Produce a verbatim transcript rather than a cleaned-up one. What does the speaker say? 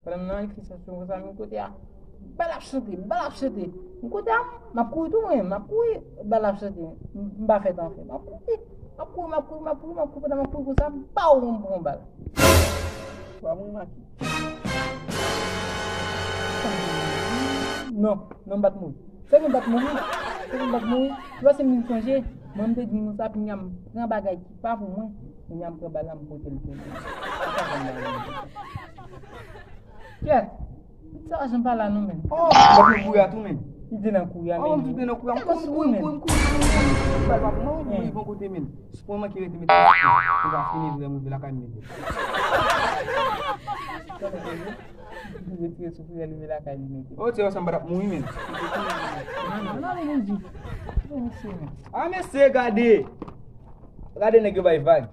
Pandan m nan manifestasyon konsa, m kote a, bal ap chante, bal ap chante. M kote a, m ap kouri tou mwen, m ap kouri, bal ap chante. M m pa fè tan fè. M ap kouri, m ap kouri, m ap kouri, m ap kouri, m ap kouri, pandan m ap kouri konsa, baw, m pran bal. Wa mwen make. Non, non, m pa t mouri. Se mwen pa t mouri. Se mwen pa t mouri. Ou wè, se m vin sonje. Mwen, m te di moun sa, kounye a m pran bagay ki pa pou mwen. Kounye a m pran bal la, m pote l pou li. Se sa k fè m mal. Kèt. Sa pa janm pa la non, men. Oh, m ap nan kouri a tou, men. Li te nan kouri a, men. Oh, m te nan kouri a. M kouri, m kouri, m kouri, m kouri. Bal pa pou mwen, m kouri bon kote, men. Si pou mwen ki rete mete. Mwen pa fini vre, m rive lakay m mete. Retire soufri a, leve lakay li mete. Oh, ti ansanm pa t ap mouri, men. Non, non, non, men di. Men mesye, men. Ah, mesye, gade. Gade nèg yo bay vag.